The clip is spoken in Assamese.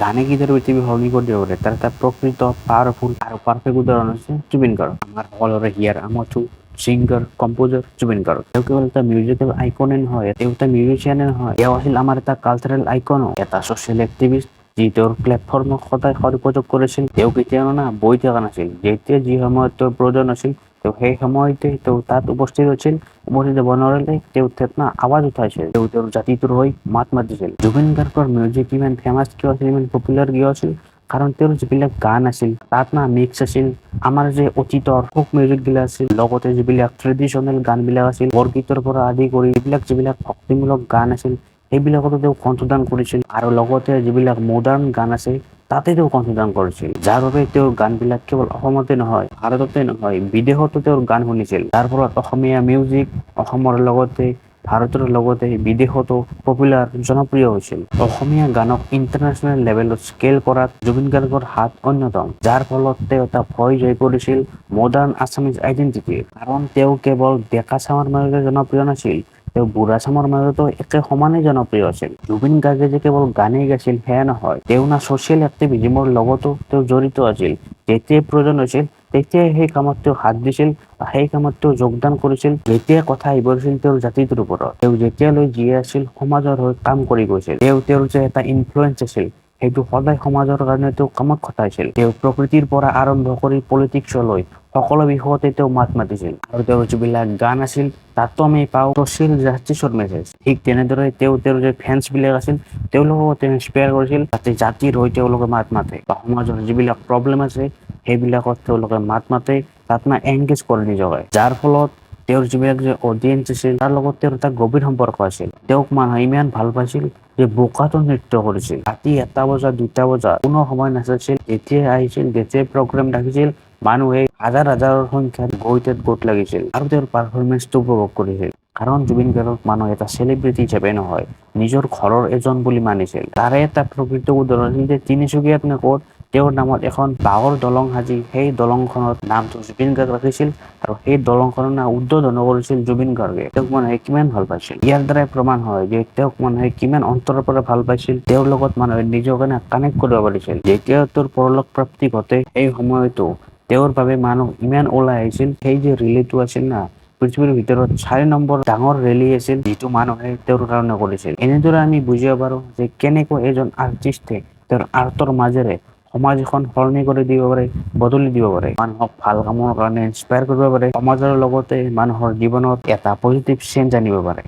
গানে কিদৰে পৃথিৱী সলনি কৰি দিব পাৰে, তাৰ এটা প্ৰকৃত, পাৱাৰফুল আৰু পাৰফেক্ট উদাহৰণ হৈছে জুবিন গাৰ্গ। আমাৰ সকলোৰে হিয়াৰ আমঠু ছিংগাৰ, কম্প'জাৰ জুবিন গাৰ্গ। তেওঁ কেৱল এটা মিউজিকেল আইকনে নহয়, তেওঁ এটা মিউজিচিয়ানে নহয়, তেওঁ আছিল আমাৰ এটা কালচাৰেল আইকনো, এটা ছ'চিয়েল এক্টিভিষ্ট, যি তেওঁৰ প্লেটফৰ্মক সদায় সদুপযোগ কৰিছিল। তেওঁ কেতিয়াও না বহি থকা নাছিল। যেতিয়া যি সময়ত তেওঁৰ প্ৰয়োজন আছিল, তেওঁ সেই সময়তে তেওঁ তাত উপস্থিত হৈছিল। উপস্থিত হ'ব নোৱাৰিলে তেওঁ তাত না আৱাজ উঠাইছিল। তেওঁ তেওঁৰ জাতিটোৰ হৈ মাত মাতিছিল। জুবিন গাৰ্গৰ মিউজিক ইমান ফেমাছ কিয় আছিল, ইমান পপুলাৰ কিয় আছিল? কাৰণ তেওঁৰ যিবিলাক গান আছিল, তাত না মিক্স আছিল আমাৰ যে অতীতৰ ফ'ক মিউজিক বিলাক আছিল, লগতে যিবিলাক ট্ৰেডিশ্যনেল গানবিলাক আছিল, বৰগীতৰ পৰা আদি কৰি এইবিলাক যিবিলাক ভক্তিমূলক গান আছিল, সেইবিলাকতো তেওঁ কণ্ঠদান কৰিছিল আৰু লগতে যিবিলাক মডাৰ্ণ গান আছে, তাতে তেওঁ কণ্ঠদান কৰিছিল, যাৰ বাবে তেওঁৰ গানবিলাক কেৱল অসমতে নহয়, ভাৰততে নহয়, বিদেশতো তেওঁৰ গান শুনিছিল। যাৰ ফলত অসমীয়া মিউজিক অসমৰ লগতে ভাৰতৰ লগতে বিদেশতো পপুলাৰ, জনপ্ৰিয় হৈছিল। অসমীয়া গানক ইণ্টাৰনেশ্যনেল লেভেলত স্কেল কৰাত জুবিন গাৰ্গৰ হাত অন্যতম, যাৰ ফলত তেওঁ এটা ভইচ হৈ পৰিছিল মডাৰ্ণ আছামিজ আইডেণ্টিটিৰ। কাৰণ তেওঁ কেৱল ডেকা চামৰ মাজতে জনপ্ৰিয় নাছিল, তেওঁ বুঢ়া চামৰ মাজতো একে সমানেই জনপ্ৰিয় আছিল। জুবিন গাৰ্গে যে কেৱল গানেই গাইছিল সেয়া নহয়, তেওঁ না ছ'চিয়েল এক্টিভিজিমৰ লগতো তেওঁ জড়িত আছিল। যেতিয়াই প্ৰয়োজন হৈছিল, তেতিয়াই সেই কামত তেওঁ হাত দিছিল বা সেই কামত তেওঁ যোগদান কৰিছিল। যেতিয়া কথা আহি পৰিছিল তেওঁৰ জাতিটোৰ ওপৰত, তেওঁ যেতিয়ালৈ জীয়াই আছিল, সমাজৰ হৈ কাম কৰি গৈছিল। তেওঁ তেওঁৰ যে এটা ইনফ্লুৱেঞ্চ আছিল, সেইটো সদায় সমাজৰ কাৰণে তেওঁ কামত খটাইছিল। তেওঁ প্ৰকৃতিৰ পৰা আৰম্ভ কৰি পলিটিক্সলৈ সকলো বিষয়তে তেওঁ মাত মাতিছিল আৰু তেওঁৰ যিবিলাক গান আছিল, তাতো আমি পাওঁ ছ'চিয়েল জাষ্টিছৰ মেছেজ। ঠিক তেনেদৰে তেওঁ তেওঁৰ যে ফেন্স বিলাক আছিল, তেওঁলোককো তেওঁ ইনস্পায়াৰ কৰিছিল, যাতে জাতিৰ হৈ তেওঁলোকে মাত মাতে বা সমাজৰ যিবিলাক প্ৰব্লেম আছে, সেইবিলাকত তেওঁলোকে মাত মাতে, তাত না এংগেজ কৰে নিজকে। যাৰ ফলত তেওঁৰ যিবিলাক যে অডিয়েঞ্চ আছিল, তাৰ লগত তেওঁৰ এটা গভীৰ সম্পৰ্ক আছিল। তেওঁক মানুহে ইমান ভাল পাইছিল যে বোকাতো নৃত্য কৰিছিল। ৰাতি 1টা বজাত, 2টা বজাত কোনো সময় নাচাইছিল। যেতিয়াই আহিছিল, যেতিয়াই প্ৰগ্ৰেম ৰাখিছিল, মানুহে হাজাৰ হাজাৰৰ সংখ্যাত গৈ তাত গোট লাগিছিল আৰু তেওঁৰ পাৰফৰ্মেঞ্চটো উপভোগ কৰিছিল। কাৰণ জুবিন গাৰ্গক মানুহে এটা চেলিব্ৰিটি হিচাপে নহয়, নিজৰ ঘৰৰ এজন বুলি মানিছিল। তাৰে এটা প্ৰকৃত উদাহৰণ আছিল যে তিনিচুকীয়াত নে ক'ত তেওঁৰ নামত এখন বাঁহৰ দলং সাজি সেই দলংখনত নামটো জুবিন গাৰ্গ ৰাখিছিল আৰু সেই দলংখনৰ নাম উদ্বোধনো কৰিছিল জুবিন গাৰ্গে। তেওঁক মানুহে কিমান ভাল পাইছিল, ইয়াৰ দ্বাৰাই প্ৰমাণ হয় যে তেওঁক মানুহে কিমান অন্তৰৰ পৰা ভাল পাইছিল। তেওঁৰ লগত মানুহে নিজকে কানেক্ট কৰিব পাৰিছিল। যেতিয়া তেওঁৰ পৰলোক প্ৰাপ্তি ঘটে, সেই সময়তো তেওঁৰ বাবে মানুহ ইমান ওলাই আহিছিল। সেই যে ৰেলীটো আছিল না, পৃথিৱীৰ ভিতৰত 4 নম্বৰ ডাঙৰ ৰেলী আছিল, যিটো মানুহে তেওঁৰ কাৰণে কৰিছিল। এনেদৰে আমি বুজিব পাৰো যে কেনেকৈ এজন আৰ্টিষ্টে তেওঁৰ আৰ্টৰ মাজেৰে সমাজ এখন সলনি কৰি দিব পাৰে, বদলি দিব পাৰে, মানুহক ভাল কামৰ কাৰণে ইনস্পায়াৰ কৰিব পাৰে, সমাজৰ লগতে মানুহৰ জীৱনত এটা পজিটিভ চেঞ্জ আনিব পাৰে।